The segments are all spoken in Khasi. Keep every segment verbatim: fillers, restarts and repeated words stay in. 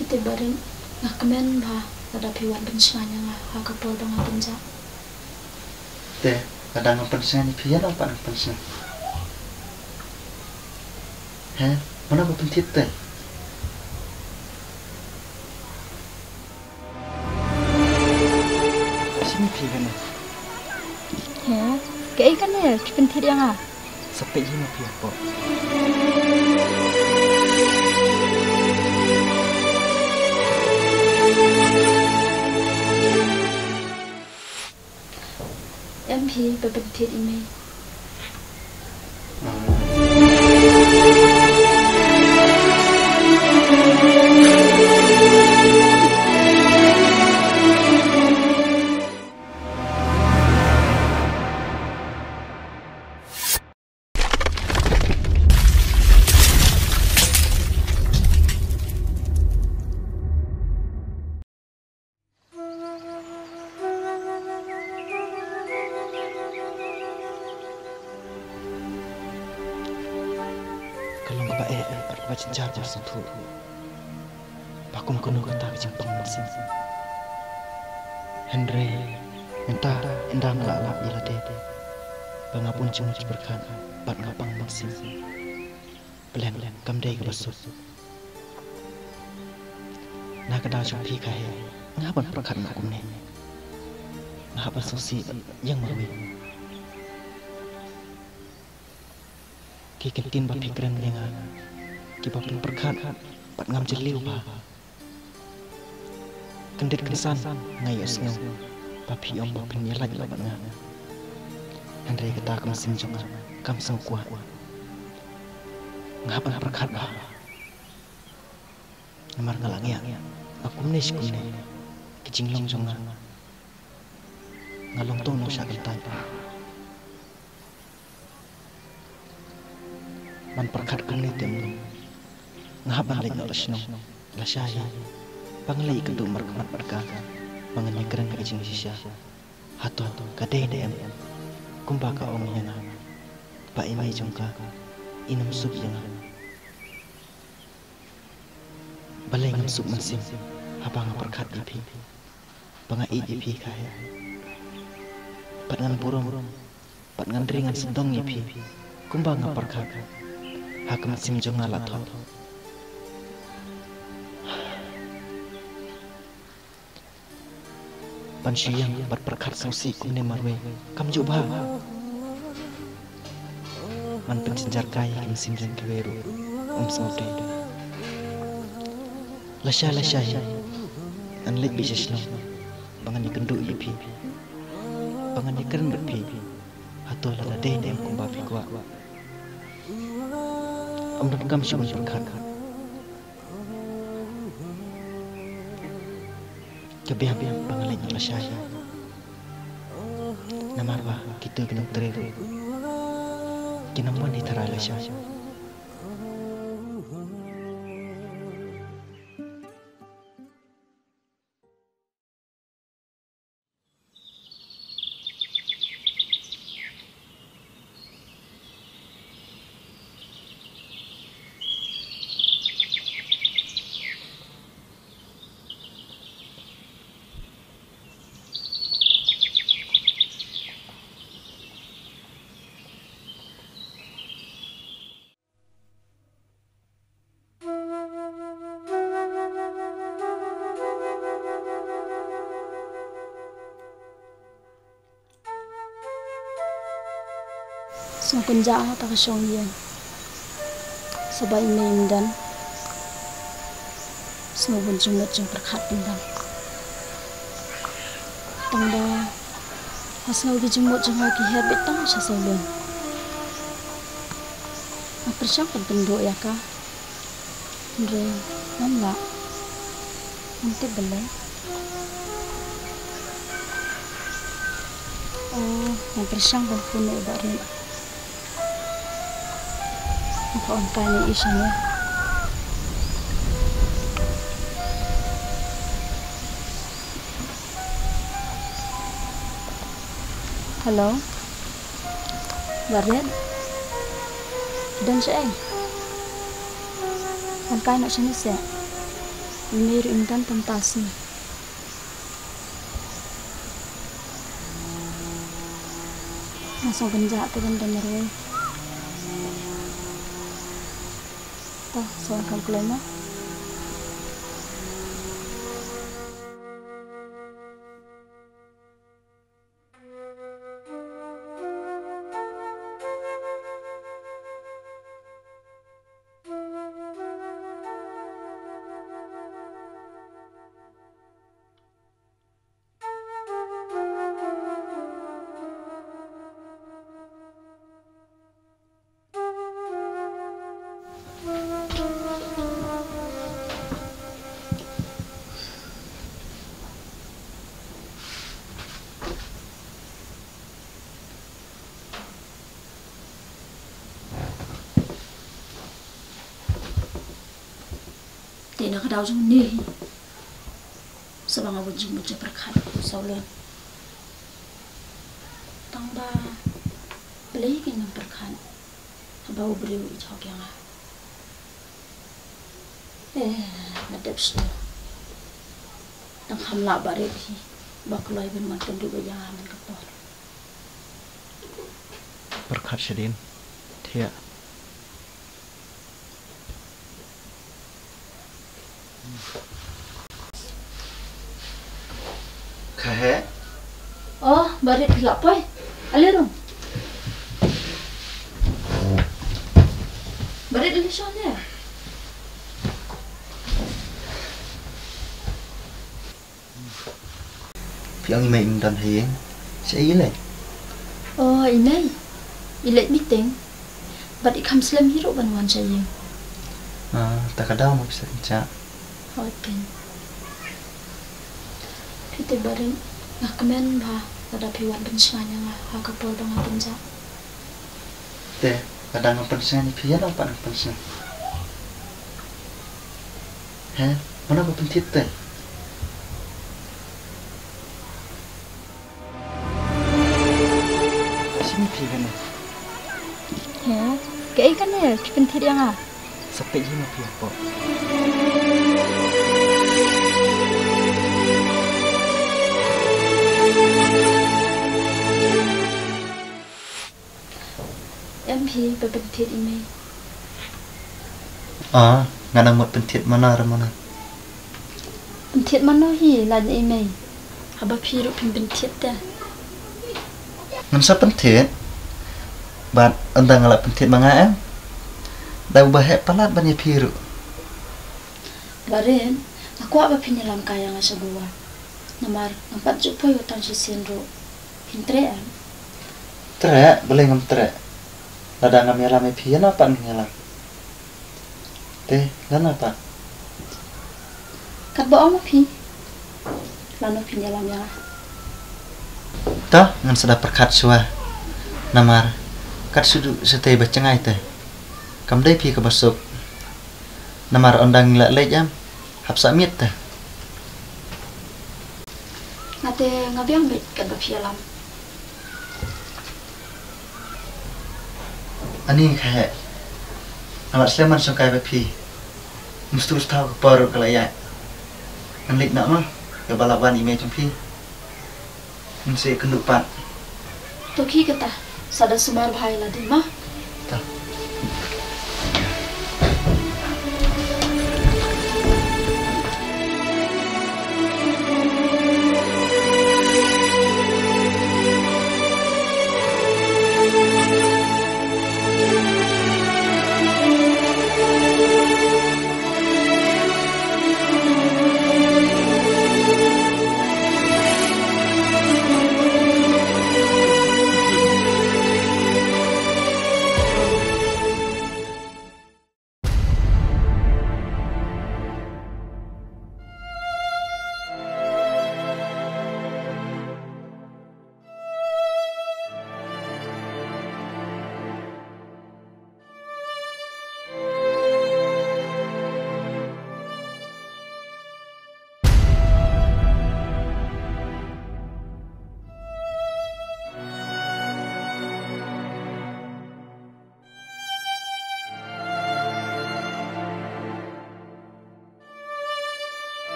Te Bah Rit, nga kmen ba lada phi wan pynshngaiñ ïa nga ha ka por ba nga pynjah. Te lada ngam pynshngaiñ ïa phi, ïa no pat ngam pynshngaiñ? He, mano ba pynthied te? Sini phi kane? He, kaei kane phi pynthied ïa nga? Sa peit hi ma phi hapoh. Em phi ba pynthied i mei. Ka long kaba eh bad kaba jynjar ban sngewthuh ba kum kano kata ka jingpang mynsiem. Hynrei mynta ynda nga la lap ïa lade ba nga bun jingmut jingpyrkhat bad nga pang mynsiem, pleng kam dei kaba suk. Na ka daw jong phi ka he, nga hap ban pyrkhat noh kumne. Nga hap ban sngewsih ïa nga marwei. Ki kyntien ba phi kren ïa nga, kiba pynpyrkhat bad ngam jylliew bha. Kyndit kynsan nga ïohsngew ba phi ong ba phin ïalait noh bad nga. Hynrei kata ka mynsiem jong nga kam sngewkwah. Nga hap ban pyrkhat bha. Namar nga la ngiah ba kumne shi kumne ki jinglong jong nga, nga long tang nongshah kyntait. Ban pyrkhat kumne te mlien, nga hap ban leit noh la shnong, lashai hi ba ngan leit ïakynduh markhmat bad ka, ba ngan ïakren ïa ka jingshisha. Hato ka dei ne em kumba ka ong ïa nga ba i mei jong ka i nym suk ïa nga? Balei ngan suk mynsiem haba nga pyrkhat ïa phi, ba nga ïeit ïa phi ka he. Bad ngan burom bad ngan ri ngan sdang ïa phi kumba nga pyrkhat. Ha ka mynsiem jong nga la thoh ban shu ïeng bad pyrkhat sngewsih kumne marwei kam ju bha. Man pynjynjar kai ïa ki mynsiem jong kiwei ruh um sngewthuh. Lashai lashai ngan leit beit sha shnong ba ngan ïakynduh ïa phi, ba ngan ïakren bad phi. Hato lada dei ne em kumba phi kwah, ym donkam shuh ban pyrkhat. Ka biang ba nga leit noh lashai, namar ba kito ki nongtrei ruh kin ym wan hi tharai lashai. Sngewkynjah ha ta ka shong ïing. Sa ba i mei im don. Sngew bun jingmut jingpyrkhat pyndam. Tang ba nga sngew ki jingmut jong nga ki her beit tang sha sawlun. Nga pyrshang ban pynduh ïa ka. Hynrei ngam lah. Ngam tip balei. Oh, nga pyrshang ban phone ïa i Bah Rit. Nga wan kai ne i shane. Hello. Bah Rit. Don shaei? Wan kai noh shane seh. Ine ruh ym don tang ta sngi. Nga sngew kynjah te ban don marwei. Ta sngew kham kloi ma. Te na ka daw jong ne hi. Sa ba nga bun jingmut jingpyrkhat saw lon. Tang ba balei kein ngam pyrkhat haba u briew u ïeit ïa nga. Eh, nga dep sngewthuh. Tang kham lah ba rit hi ba kloi ban wan kynduh bad ïa nga man ka por. Pyrkhat shadien. Thiah. Kha he? Oh, barit phi lah poi. Ale rung. Barit ale shon ya. Phi ong i mei im don ha ïing. Sha i leit? Oh, i mei. I leit meeting. Bad i kham slem hi ruh ban wan sha ïing. Ah, ta ka daw ma phi sa kynjah. Hooid keiñ. Phi te barit, nga kmen ba lada phi wan pynshngaiñ ïa nga ha ka por ba nga kynjah. Te, lada ngam pynshngaiñ ïa phi ïa no pat ngam pynshngaiñ. He, mano ba pynthied te? Sini phi kane. He, kaei kane phi pynthied ïa nga? Sa peit hi ma phi hapoh. Em phi ba pynthied i mei? Ah, nga nang mut pynthied mano re mano. Pynthied mano hi lait na i mei. Haba phi ruh phim pynthied te. Ngam sa pynthied. Bad ynda nga la pynthied ma nga em. Da uba heh palat ban ïa phi ruh. Barit, nga kwah ba phin ïalam kai ïa nga sha Goa. Namar ngam pat ju poi wat tang shisien ruh. Phin treh em? Treh, balei ngam treh. Lada ngam ïalam ïa phi ïa no pat ngin ïalam. Te, lano pat? Katba ong ma phi. Lano phin ïalam ïa nga. To, ngan sa da pyrkhat shuwa. Namar kat shu duh shatei ba jngai te. Kam dei phi kaba suk. Namar ynda ngi la leit em, hap sa miet te. Nga te nga biang beit katba phi ïalam. Ani kha he. Nga la slem ban shongkai bad phi. Mustah thaw ka por ka la ïaid. Ngan leit noh ma, ïa ba la wan i mei jong phi. Ngan sa ïakynduh pat. To khie kata, sa da sumar bha ïa lade ma. Ta.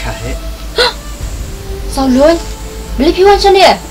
Ahe. Saw Lun, balei phi wan shane?